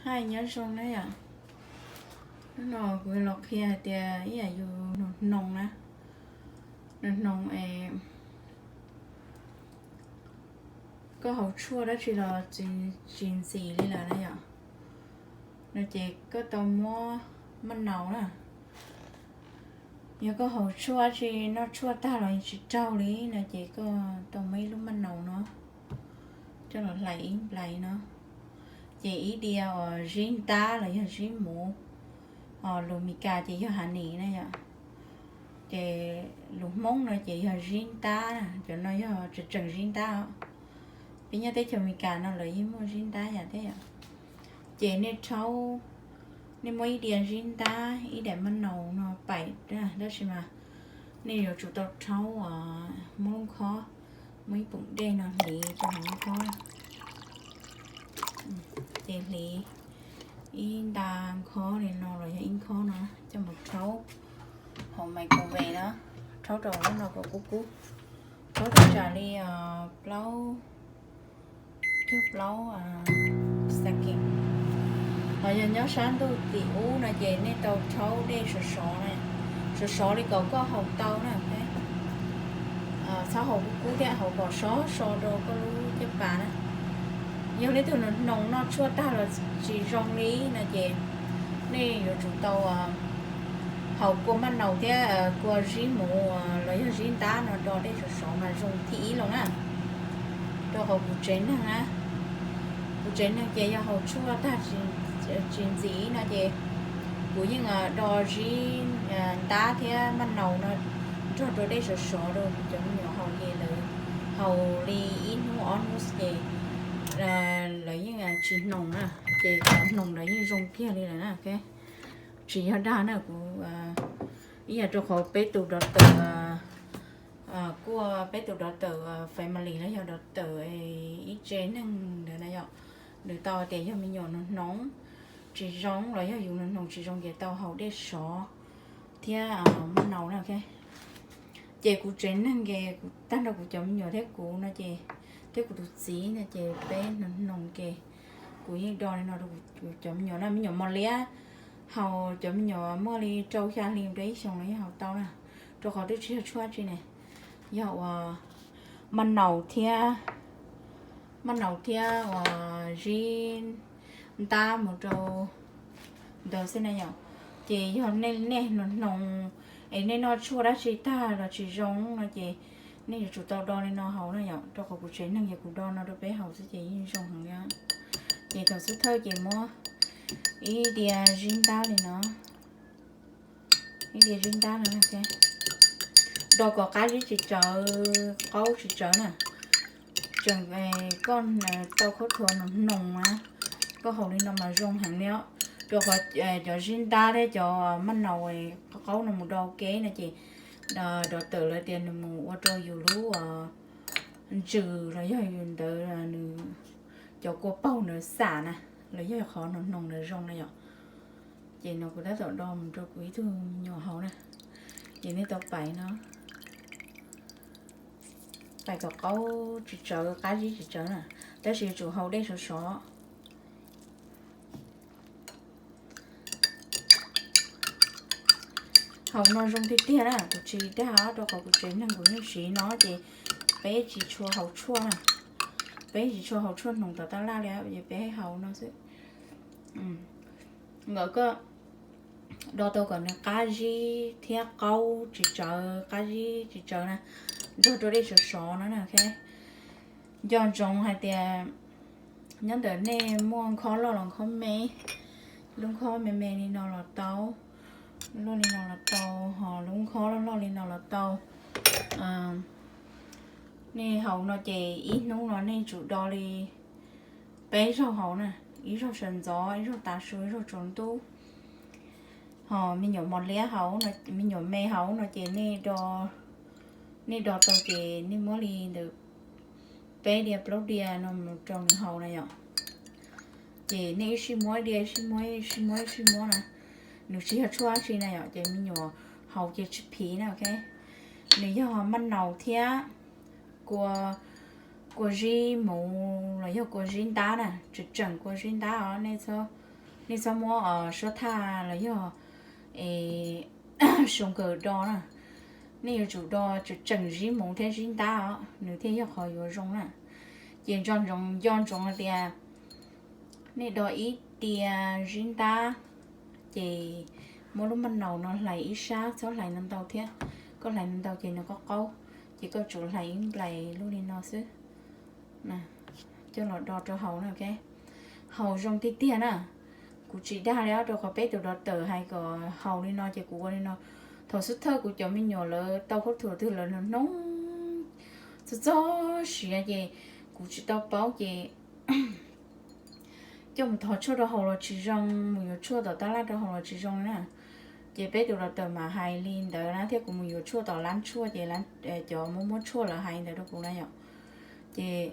Hais nyob zoo na yom, hnub no kuv los qhia hais tias ib yam yus hnoos hnoos na, hnoos hnoos es koj haus tshuaj dab tsi los tsis ntxim li lawm na yom, no ces koj tau muab maj naus na. Yog koj haus tshuaj dab tsi noj tshuaj tag los tsis raug li no ces koj tau muab ib lub maj naus no coj los hlais ib nplais no, ces ib diav uas zib ntab los yog zib muv, lus Mis Kas ces yog honey na yom, ces lus Hmoob no ces yog zib ntab na, cov no yog tseem tseem zib ntab os. Peb nyob teb chaws Amelikas no lawv yeej muaj zib ntab yam thiab yom. Ces nej rhaub, nej muab ib diav zib ntab ib daim maj naus no paim tab sis mas nej yuav tsum tau rhaub, muab lub nkhob, muab ib poom dej no hliv rau hauv lub nkhob, ces hliv ib nta nkhob li no los yog ib nkhob no coj mus rhaub hauv microwave na, rhaub rau lub no kom kub kub, rhaub tau tsam li plaub, plaub second. Ho yog nyob sab ntuj tim ub no ces nej tau rhaub dej sov sov, sov sov li kom koj haus tau na. Txhob haus kub kub thiab, haus kom sov so rau koj lub caj pas na. Yog leej twg hnoos noj tshuaj tag los tsis zoo li no ces nej yuav tsum tau haus kua maj naus thiab kua zib muv los yog zib ntab no do dej sov sov mas zoo thib ib los na, rau qhov kuv tsev neeg na, kuv tsev neeg ces yog haus tshuaj tag tsis ntxim no ces kuv yeej do zib ntab thiab maj naus no nrog rau dej sov sov rau kuv cov me nyuam haus ces lawv haus li ib hnub ob hnub ces lawv yeej tsis hnoos na, ces qhov hnoos lawv yeej zoo kiag li lawm na. Tsis yog dag na, kuv ib yam rau qhov peb tus doctor kuj, peb tus doctor family los yog doctor ib tsev neeg ntawd na yom, nws tau tias yog me nyuam hnoos tsis zoo los yog yus hnoos tsis zoo ces tau haus dej sov thiab maj naus na. Ces kuv tsev neeg ces kuv tag nrho kuv cov me nyuam thiab kuv no ces, thiab kuv tus txiv no ces peb hnoos hnoos ces kuv yeej do li no rau kuv cov me nyuam na. Me nyuam mos liab haus, cov me nyuam muaj li rau xya hli mus rau ib xyoos los yeej haus tau na, rau qhov twb tsis yog tshuaj tsi ne, yog uas maj naus thiab, maj naus thiab uas zib ntab mus rau ntawd xwb na yom. Ces yog nej hnoos hnoos es nej noj tshuaj dab tsi tag los tsis zoo no ces nej yuav tsum tau do li no haus na yom, rau qhov kuv tsev neeg ces kuv do no rau peb haus xwb ces yeej zoo heev li. Ces thaum xub thawj ces muab ib diav zib ntab li no, ib diav zib ntab no, do kom qab zib tsis tsawv, qaub tsis tsawv na. Tseem koj tau khaub thuas hnoos hnoos na, koj haus li no mas zoo heev li os. Rau qhov cov zib ntab thiab cov maj naus qaub no mus do kev no ces doctor lawv tias nws mus ua rau yus lub ntsws los yog yus ntawd, nws cov kua paug ntawd xam na, los yog qhov hnoos hnoos ntawd zoo na yom. Ces no kuv tab tom do mus rau kuv ib tug me nyuam haus na. Ces nej tau pais no, pais kom qaub tsis tsawv, qab zib tsis tsawv na, tab sis yuav tsum haus dej sov sov. Haus no zoo tiag tiag na, kuv tsis dag rau qhov kuv tsev neeg kuv yeej siv no ces peb tsis tshua haus tshuaj na, peb tsis tshua haus tshuaj hnoos tom tab laj li, peb haus no xwb. Nkawd koj do tau kom nws qab zib thiab qaub tsis tsawv, qab zib tsis tsawv na, nrog rau dej sov sov no na. Nco ntsoov hais tias nyob ntawm nej muaj nkhob loj los nkhob me, lub nkhob me me li no los tau, loj li no los tau, ho lub nkhob loj loj li no los tau. Nej haus no ces ib hnub no nej tsum do li peb zaug haus na, ib zaug sawv ntxov, ib zaug tav su, ib zaug tsaus ntuj. Ho me nyuam mos liab haus, me nyuam me haus no ces nej do tau ces nej muab li ntawm peb diav plaub diav no mus rau nws haus na yom. Ces nej ib sij muab ib diav, ib sij muab, ib sij muab, ib sij muab na, nws tsis yog tshuaj dab tsi na yom, ces me nyuam haus ces tsis phiv na. Nws yog maj naus thiab kua, kua zib muv los yog kua zib ntab na, tseem tseem kua zib ntab os, nej txhob Nej txhob muab suab thaj los yog es soo kaws do na. Nej yuav tsum do tseem tseem zib muv thiab zib ntab os, nws thiaj yog qhov yuav zoo na. Ces nco ntsoov, nco ntsoov hais tias nej do ib diav zib ntab, ces muab lub maj naus no hlais ib sab, txhob hlais ntau ntau thiab. Koj hlais ntau ntau ces nws qaub qaub, ces koj tsuas hlais ib nplais lub li no xwb, coj los do rau haus na. Haus zoo tiag tiag na. Kuv tsis dag li os, rau qhov peb tus doctor hais kom haus li no ces kuv ua li no. Thaum xub thawj kuv cov me nyuam lawv tau khaub thuas twg lawv hnov hnov txog txog siav ces kuv tsis tau paub ces coj mus thov tshuaj rau haus los tsis zoo, mus yuav tshuaj tom tab laj rau haus los tsis zoo li na. Ces peb tus doctor mam hais li ntawd na, thiab kuv mus yuav tshuaj tom lab tshuaj ces cov muab muab tshuaj lawv hais li ntawd rau kuv na yom. Ces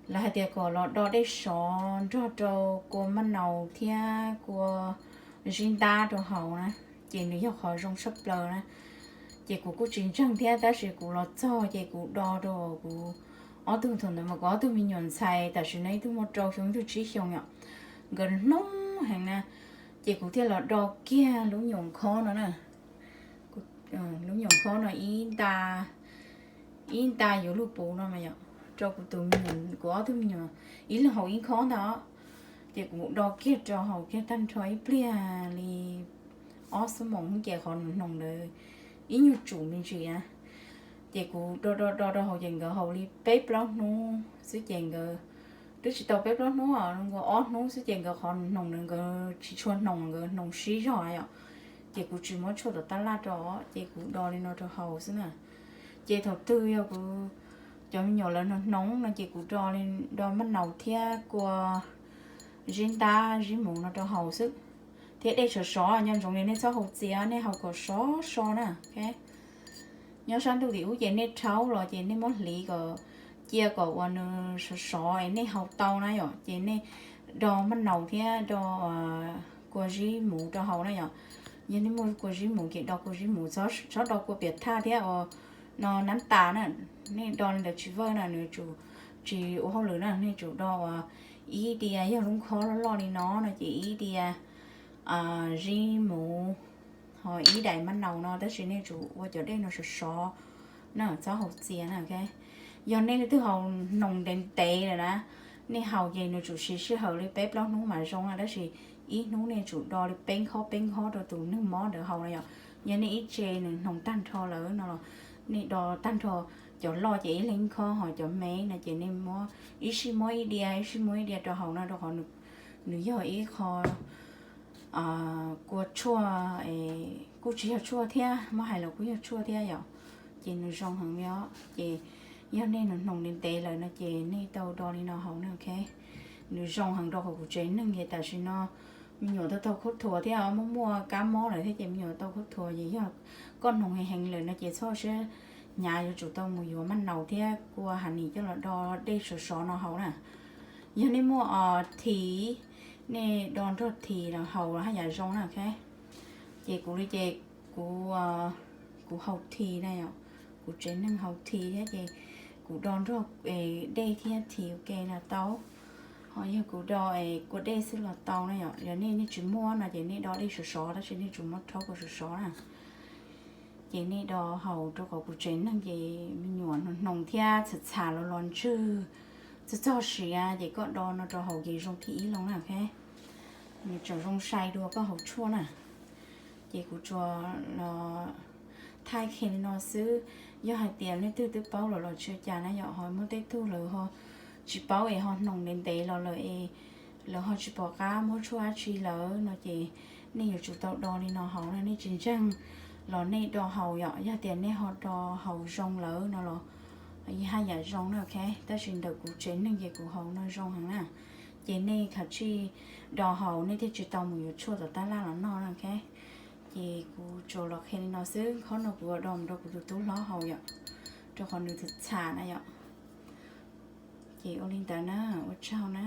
lawv hais tias kom los do dej sov nrog rau kua maj naus thiab kua zib ntab rau haus na, ces nws yog qhov zoo tshaj plaws na. Ces kuv kuj tsis ntseeg thiab, tab sis kuv los txog ces kuv do rau kuv ob tug, thaum ntawd mas kuv ob tug me nyuam ntxhais tam sim no ib tug muaj rau xyoo ib tug tsib xyoos yom, nkawd hnov heev na. Ces kuv thiaj los do kiag lub nyuam nkhob no na, lub nyuam nkhob no ib nta, ib nta yuav luag puv no mas yom, rau kuv tus me nyuam, kuv ob tug me nyuam ib leeg haus ib nkhob ntag. Ces kuv do kiag rau haus kiag tag nrho ib pliag li ob xuab moos ces qhov nws hnoos ntawd ib nyuag tsum me ntsis na. Ces kuv do do do rau haus ces nkawd haus li peb plaub hnub xwb ces nkawd, twb tsis tau peb plaub hnub os, nkawd ob hnub xwb ces nkawd qhov nws hnoos ntawd nkawd tsis tshua hnoos, nkawd hnoos sib zog yom. Ces kuv tsis muab tshuaj tom tab laj rau, ces kuv do li no rau haus xwb na. Ces thaum twg yog kuv cov me nyuam lawv hnov hnov no ces kuv do li, do maj naus thiab kua zib ntab zib muv no rau haus xwb. Thiab dej sov sov, nco ntsoov li nej txhob haus txias, nej haus kom sov so na. Nyob sab ntuj tim ub ces nej rhaub los ces nej muab hliv kom, cia kom uas nws sov sov es nej haus tau na yom. Ces nej do maj naus thiab do kua zib muv rau haus na yom. Yog nej muaj kua zib muv ces do kua zib muv, txhob do kua piam thaj thiab uas no nab tas na. Nej do li ntawd tsis vawj na, nws tsum tsis ua hauj lwm na. Nej tsum do uas ib diav yog lub nkhob loj loj li no no ces ib diav zib muv, ho ib daim maj naus no, tab sis nej tsum ua cov dej no sov sov na, txhob haus txias na. Yog nej leej twg haus hnoos ntev ntev lawm na, nej haus ces nws tsum siv sij hawm li peb plaub hnub mam zoo na, tab sis ib hnub nej tsum do li peb nkhob peb nkhob rau tus neeg mob ntawd haus na yom. Yog nej ib tse nws hnoos tag nrho lawm no los nej do tag nrho, cov loj ces ib leeg nkhob, ho cov me no ces nej muab ib sij muab ib diav ib sij muab ib diav rau haus no, rau qhov nws yog ib qho kua tshuaj, kuj tsis yog tshuaj thiab, muab hais los kuj yog tshuaj thiab yom. Ces nws zoo heev li os. Ces yog nej nws hnoos ntev ntev lawm no ces nej tau do li no haus na. Nws zoo heev rau qhov kuv tsev neeg ces tam sim no me nyuam tau tau khaub thuas thiab muaj muaj kab mob lawm thiab ces me nyuam tau khaub thuas ces yog koj hnoos heev heev lawm no ces txhob siab hnyav, yuav tsum tau mus yuav maj naus thiab kua hav nis coj los do dej sov sov no haus na. Yog nej muaj os this, nej do nrog this los haus los haj yam zoo na. Ces kuv li ces kuv, kuv haus this na yom, kuv tsev neeg haus this thiab ces kuv do nrog dej thiab this ua ke los tau. Ho yog kuv do kua dej xwb los tau na yom. Yog nej, nej tsis muaj no ces nej do dej sov sov tab sis nej tsum muab rhaub kua sov sov na. Ces nej do haus rau qhov kuv tsev neeg ces me nyuam hnoos thiab txham txham los los ntswg txog txog siav ces koj do no rau haus ces zoo thib ib loo na. Nws tseem zoo sai dua koj haus tshuaj na. Ces kuv tsuas los thaij qhia li no xwb. Yog hais tias leej twg twb paub lawm los tsis ua cas na yom, ho muaj tej tug lawv ho tsis paub es ho hnoos ntev ntev los lawm es lawv ho tsis pom qab muab tshuaj dab tsi lawm no ces nej yuav tsum tau do li no haus na. Nej tsis ntseeg los nej do haus yom, yog tias nej ho do haus zoo lawm no los haj yam zoo na. Tab sis ntawm kuv tsev neeg ces kuv haus no zoo heev na. Ces nej khav tsij do haus nej thiaj tsis tau mus yuav tshuaj tom tab laj los noj na. Ces kuv tsuas los qhia li no xwb, qhov no kuv ua do mus rau kuv tus tub hlob haus yom, rau qhov nws txham txham na yom. Ces ua li ntawd na, ua tsaug na.